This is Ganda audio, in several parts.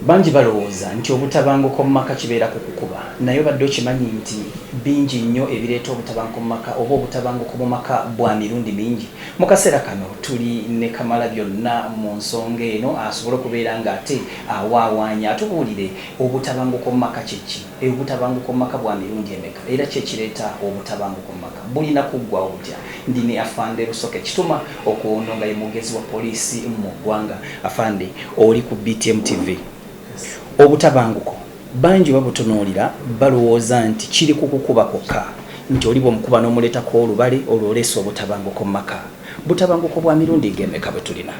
Bangi balowooza nti obutabanguko mu maka kibeera ku kukuba, naye obadde okimanyi nti bingi nnyo ebireeta obutabanguko mu maka oba obutabanguko mu maka bwa mirundi mingi? Mu kaseera kano tuli ne Kamalabyonna mu nsonga eno asobole okubeera ng'ate awaawaanya atubuulire obutabanguko mu maka kye ki, obutabanguko mu maka bwa mirundi emeka era ki ekireeta obutabanguko mu maka, bulina kuggwawo butya? Ndi ne Afande Rusoke Kituma okuno nga ye mwogezi wa poliisi mu ggwanga. Afande, oli ku BTM TV. Obutabanguko bangi babutunuulira balowooza nti kiri ku kukuba kwokka, nti oli bw'omukuba n'omuleetako olubale olwo oleese obutabanguko mu maka. Butabanguko bwa mirundi ng'emeka bwe tulina?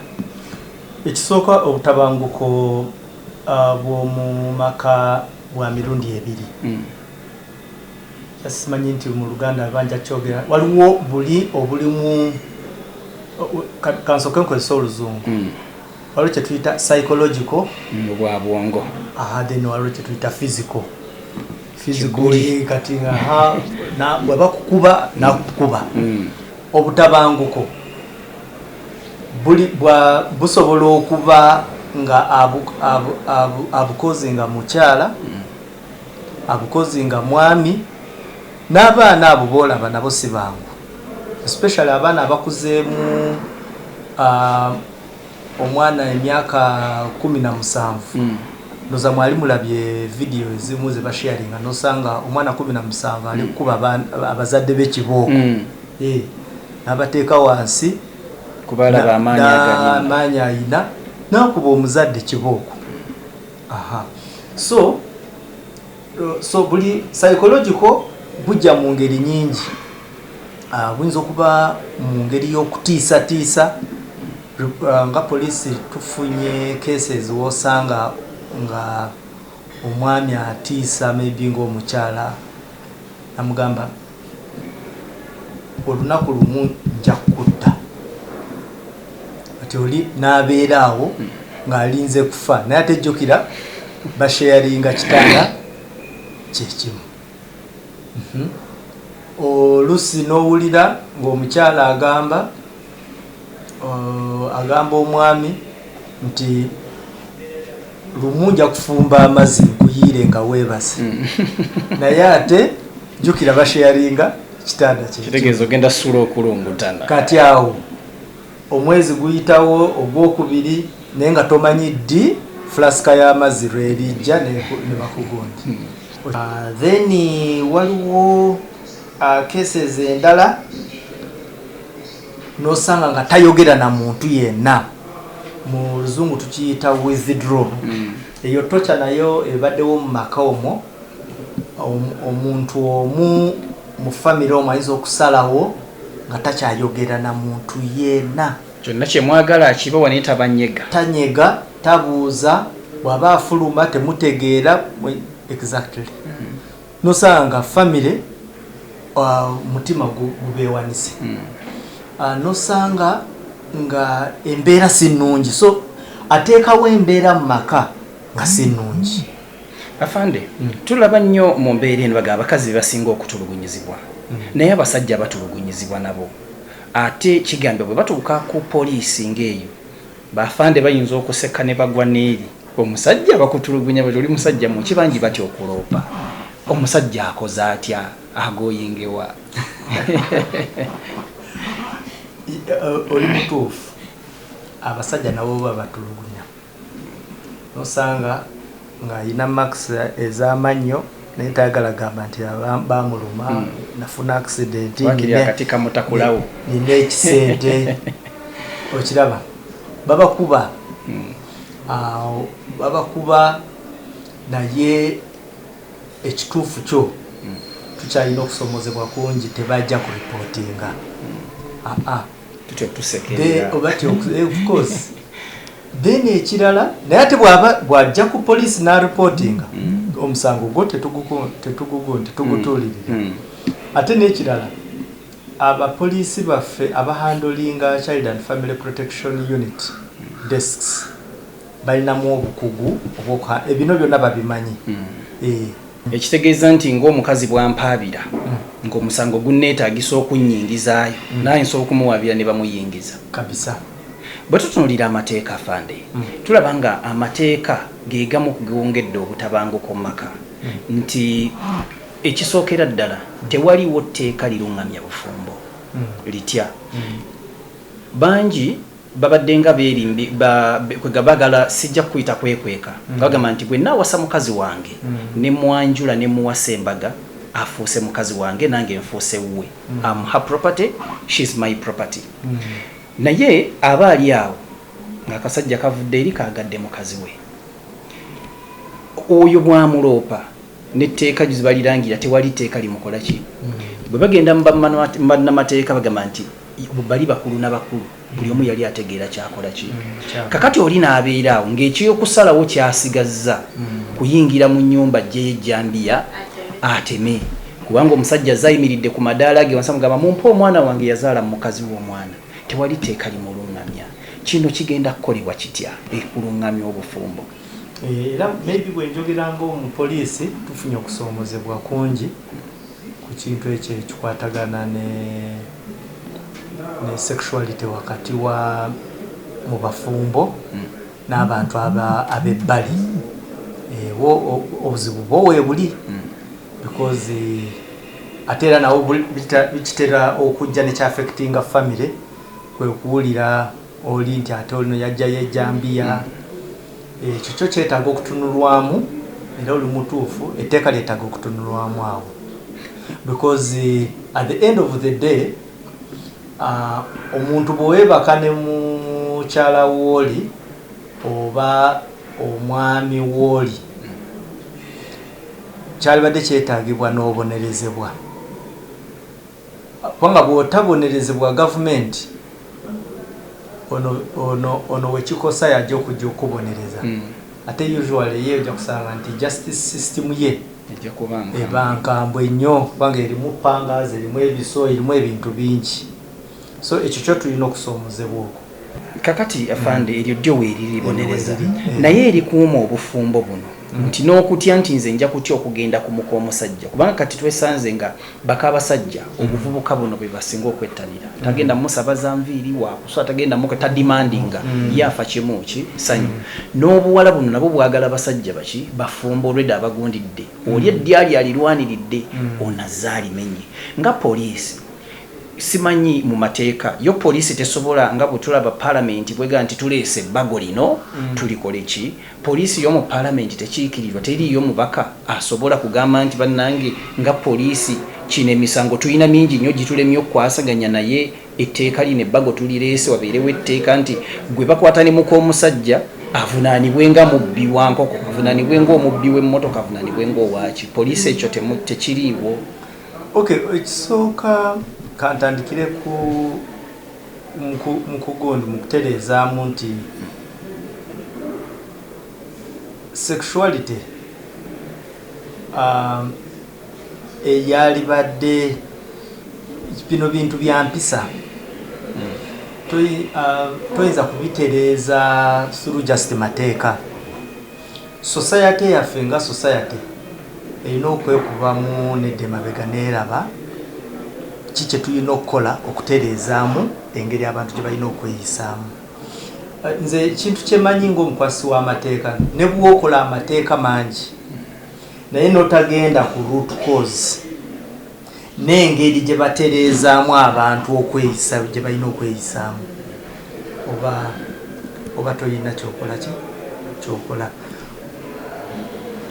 Ekisooka, obutabanguko bw'omu maka bwa mirundi ebiri. Simanyi nti mu Luganda banja kyogera, waliwo buli obulimu, kansooke nkozesa Oluzungu. Waliwo kye tuyita psychological, Obwa bwongo. Aha, then waliwo kye tuyita physical. Physical kati aha, bwe bakukuba nakukuba. Obutabanguko buli bwa busobola okuba nga abukozi nga mukyala, abukozi nga mwami, n'abaana abo boolaba nabo si bangu, especially abaana abakuzeemu. Omwana emyaka 17, noza mwali mulabye vidiyo ezimu ze basharinga, nosanga omwana 17 ali kukuba abazadde b'ekibooko. N'abateeka wansi. Kubalaba amaanyi agalina. Amaanyi ayina, nakuba omuzadde kibooko. Aha, so buli psychological bujja mu ngeri nyingi. Buyinza okuba mu ngeri y'okutiisatiisa. Nga poliisi tufunye cases wosanga nga omwami atiisa maybe ng'omukyala, namugamba, "Olunaku lumu nja kukutta." Ati oli n'abeera awo ng'alinze kufa, naye ate jjukira basharinga kitanda kyekimu. Olusi n'owulira ng'omukyala agamba omwami nti, "Lumu nja kufumba amazzi nkuyiire nga weebase." Naye ate jjukira basharinga kitanda kyekimu. Kitegeeza ogenda sula okulungutana. Kati awo omwezi guyitawo ogwokubiri, naye nga tomanyi ddi fulasika y'amazzi lwerijja ne bakugundi. Then waliwo cases endala nosanga nga tayogera na muntu yenna, mu Luzungu tukiyita withdraw. Eyo torture nayo ebaddewo mu maka omwo. Omuntu omu mu famire omwo ayinza okusalawo nga takyayogera na muntu yenna. Kyonna kyemwagala akibawa naye tabanyega. Tanyega, tabuuza, bw'aba afuluma temutegeera exactly. Nosanga nga famire mutima gubeewanise. Nosanga nga embeera si nnungi, so ateekawo embeera mu maka nga si nnungi. Afande, tulaba nnyo mu mbeera eno baga abakazi be basinga okutulugunyizibwa, naye abasajja batulugunyizibwa nabo. Ate kigambibwa bwe batuuka ku poliisi ng'eyo, bafande bayinza okuseka ne bagwa n'eri. Omusajja bakutulugunya bwe oli musajja muki, bangi batya okuloopa. Omusajja akoze atya agoyingewa? Oli mutuufu, abasajja nabo babatulugunya. Nosanga ng'ayina marks ez'amannyo naye tayagala gamba nti bamuluma, "Nafuna accident." Wakiri akati kamutakulawo. Nina ekisente. Okiraba babakuba. Awo babakuba, naye ekituufu kyo tukyalina okusomozebwa kungi, tebajja kuripootinga. Aa. Tutyo tusekerera. Of course. Then ekirala, naye ate bwaba bwajja ku poliisi n'aripootinga, omusango gwo tetugutuulirira. Ate n'ekirala, abapoliisi baffe abahandlinga Child and Family Protection Unit desks balinamu obukugu obwokuha ebino byonna babimanyi. Ekitegeeza nti ng'omukazi bwampaabira ng'omusango gunneetaagisa okunnyingizaayo, naye nsobola okumuwaabira ne bamuyingiza. Kabisa. Bwe tutunuulira amateeka, afande, tulaba nga amateeka ge gamu ku gewongedde obutabanguko mu maka, nti ekisookera ddala tewaliwo tteeka liruŋŋamya bufumbo litya. Bangi babadde nga beerimbi kwega bagala sijja kuyita kwekweka, bagamba nti bwe naawasa mukazi wange ne mwanjula ne muwasa embaga, afuuse mukazi wange, nange nfuuse wuwe. Am her property, she's my property. Naye aba ali awo ng'akasajja kavudde eri kaagadde mukazi we oyo, bwamuloopa netteeka balirangira tewali tteeka limukola ki. Bwe bagenda mu bannamateeka bagamba nti bali bakulu na bakulu, buli omu yali ategeera kyakola ki. Kakati oli n'abeera awo ng'ekyokusalawo kyasigazza kuyingira mu nnyumba gyeyo ejjambiya ateme, kubanga omusajja azayimiridde ku madaala ge wansi amugamba, "Mumpe omwana wange." Yazaala mu mukazi w'omwana, tewali tteeka limuluŋŋamya. Kino kigenda kukolebwa kitya ekuluŋŋamya obufumbo? Era maybe bwe njogera ng'omupoliisi, tufunye okusoomozebwa kungi ku kintu ekyo ekikwatagana ne sexuality wakati wa mu bafumbo n'abantu ab'ebbali. Obuzibu bwo weebuli, because ate era nawo bikitera okujja nekyaffectinga family, kwe kuwulira oli nti ate olino yajjayo ejjambiya. Ekyo kyo kyetaaga okutunulwamu, era oli mutuufu, etteeka lyetaaga okutunulwamu awo, because at the end of the day, omuntu bweweebaka ne mukyala wooli oba omwami wooli, kyalibadde kyetaagibwa n'obonerezebwa, kubanga bw'otabonerezebwa gavumenti, ono wekikosa yajja okujja okubonereza. Ate usually ye ojja kusanga nti justice system ye ejja kuba nkambwe. Eba nkambwe nnyo, kubanga erimu pangas, erimu ebiso, erimu ebintu bingi. So ekyo kyo tulina okusoomozebwa okwo. Kakati afande, eryo ddyo weeriri libonereza, Eryo weeriri, eh. naye erikuuma obufumbo buno nti n'okutya nti nze nja kutya okugenda ku muka omusajja, kubanga kati twesanze nga baka abasajja obuvubuka buno bwe basinga okwettanira. Tagenda musaba za nviiri wakuswa, tagenda muka tademandinga, ye afa kimu ki sanyu. N'obuwala buno nabwo bwagala basajja baki bafumbo olwedde abagundidde, oli eddya alirwaniridde onazze alimenye. Nga poliisi, simanyi mu mateeka yo poliisi tesobola, nga bwe tulaba paalamenti bwega nti tuleese ebbago lino tulikole ki, poliisi yo mu paalamenti tekiikirirwa, teriiyo mubaka asobola kugamba nti bannange, nga poliisi kino emisango tulina mingi nnyo gitulemye okukwasaganya, naye etteeka lino ebbago tulireese, wabeerewo etteeka nti gwe bakwata ne muka omusajja avunaanibwe nga mubbi wa nkoko, avunaanibwe ng'omubbi w'emmotoka, avunaanibwe ng'owaaki. Poliisi ekyo tekiriiwo? Okay, ekisooka kantandikire ku mukugundi mu kutereezaamu nti sexuality eyalibadde bino bintu bya mpisa. Toyinza kubitereeza through just mateeka. Society yaffe nga society erina okwekubamu nedda emabega neeraba ki kye tulina okukola okutereezaamu engeri abantu gye balina okweyisaamu. Nze ekintu kyemanyi ng'omukwasi w'amateeka, ne bwokola amateeka mangi naye notagenda ku root cause n'engeri gye batereezaamu abantu okweyisa gye balina okweyisaamu, oba toyina kyokola ki kyokola.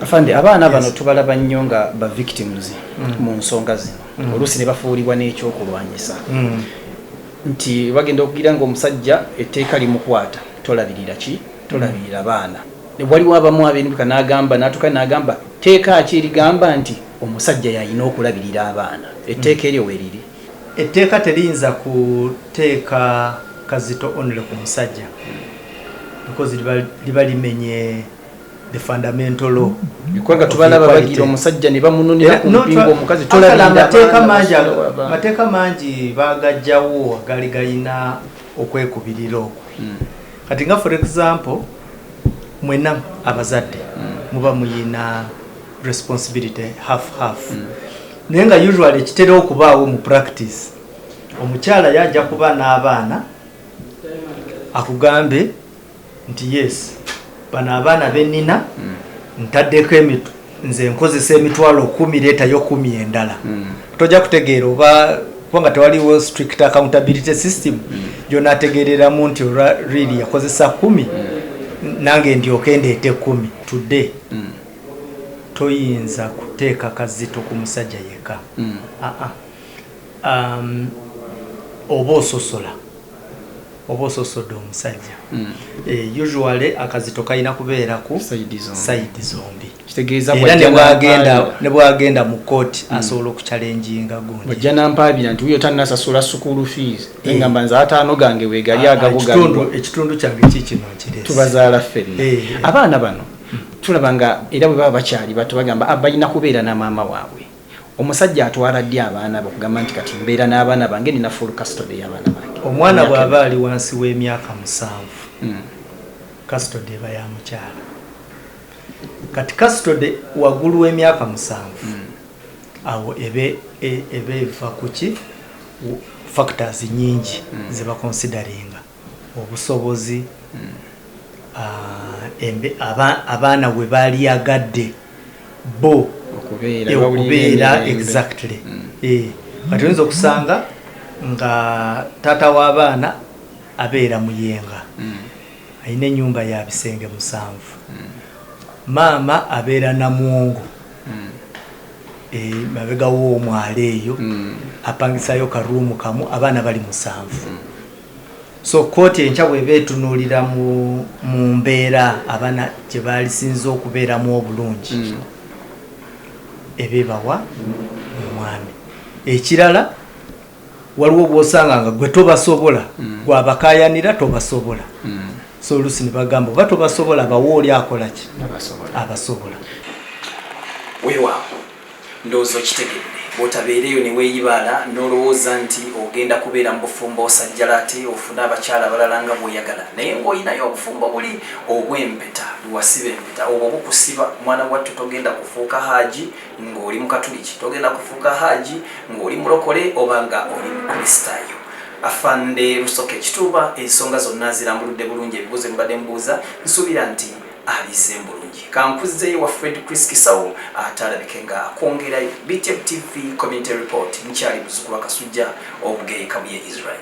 Afande, abaana bano tubalaba nnyo nga ba victims mu nsonga zino, oluusi ne bafuulibwa n'ekyokulwanyisa, nti bagenda okugira nga omusajja etteeka limukwata, tolabirira ki, tolabirira baana. Waliwo abamu abenduka n'agamba n'atuuka n'agamba, teeka ki erigamba nti omusajja yalina okulabirira abaana? Etteeka eryo weriri? Etteeka teriyinza kuteeka kazito only ku musajja, because liba limenye the fundamental law. Kubanga tubalaba bagira omusajja ne bamununira ku mpingu, omukazi tolabirira. Amateeka mangi, amateeka mangi bagajjawo agali galina okwekubirira okwo. Kati nga for example, mwenna abazadde muba muyina responsibility half half, naye nga usually kitera okubaawo mu practice, omukyala yajja kuba n'abaana. Akugambe nti, "Yes, bano abaana benina ntaddeko nze nkozesa 100,000, leetayo 10 endala." Tojja kutegeera oba, kubanga tewaliwo strict accountability system gyonategeereramu nti olwa really yakozesa 10, nange ndyoke ndeete 10. Today toyinza kuteeka kazito ku musajja yekka. Ah, ah. Oba ososola, oba ososodde omusajja. Usually akazito kalina kubeera ku side zombi. Side zombi. Kitegeeza era bw'ajja ne bwagenda n'ampaabira. Ne bwagenda mu kooti asobola okuchallenginga gundi. Bwajja nampaabira nti wuyo tannasasula school fees, Eh. engamba nze 50 gange weegali agabo Ekitundu galiwa. Ekitundu kyange kikino nkirese. Tubazaala ffenna. Eh. Abaana bano tulaba nga era bwe baba bakyali bato bagamba, "Ah, balina kubeera na maama waabwe." Omusajja atwala ddi abaana be okugamba nti kati mbeera n'abaana bange, nina full custody y'abaana bange? Omwana Emyaka bw'aba ali wansi w'emyaka 7, custody eba ya mukyala. Kati custody waggulu w'emyaka 7, awo ebe eva kuki? Factors nyingi zebaconsideringa, obusobozi, abaana we baliyagadde bo okubeera, bawulira okubeera. emirembe. Exactly. Kati oyinza okusanga nga taata w'abaana abeera Muyenga, alina ennyumba ya bisenge 7, maama abeera Namuwongo, mabega w'omwalo eyo, apangisayo karuumu kamu, abaana bali 7. So kooti enkya bweba etunuulira mu mbeera abaana gye baalisinze okubeeramu obulungi, eba ebawa omwami. Ekirala, waliwo bwosanga nga gwe tobasobola, gwabakayanira tobasobola. So oluusi ne bagamba oba tobasobola, bawa oli akola ki? Abasobola. Abasobola. Weewaawo, ndowooza okitegedde. Bw'otabeereyo ne weeyibaala n'olowooza nti ogenda kubeera mu bufumbo osajjala ate ofune abakyala abalala nga bw'oyagala, naye ng'olinayo obufumbo buli obw'empeta, lwasiba empeta obwo bukusiba. Mwana wattu, togenda kufuuka haaji ng'oli mukatuliki, togenda kufuuka haaji ng'oli mulokole oba nga oli mukristaayo. Afande Rusoke Kituuba ensonga zonna zirambuludde bulungi. Ebibuuzo ebibadde mubuuza, nsuubira nti abizeemu bulungi. Kankuzzeeyo wa Fred Chris Kisawo ate alabike nga akwongerayo. BTM TV Community Report, nkyali muzukulu wa Kasujja, Obugeye, Kabuye Israel.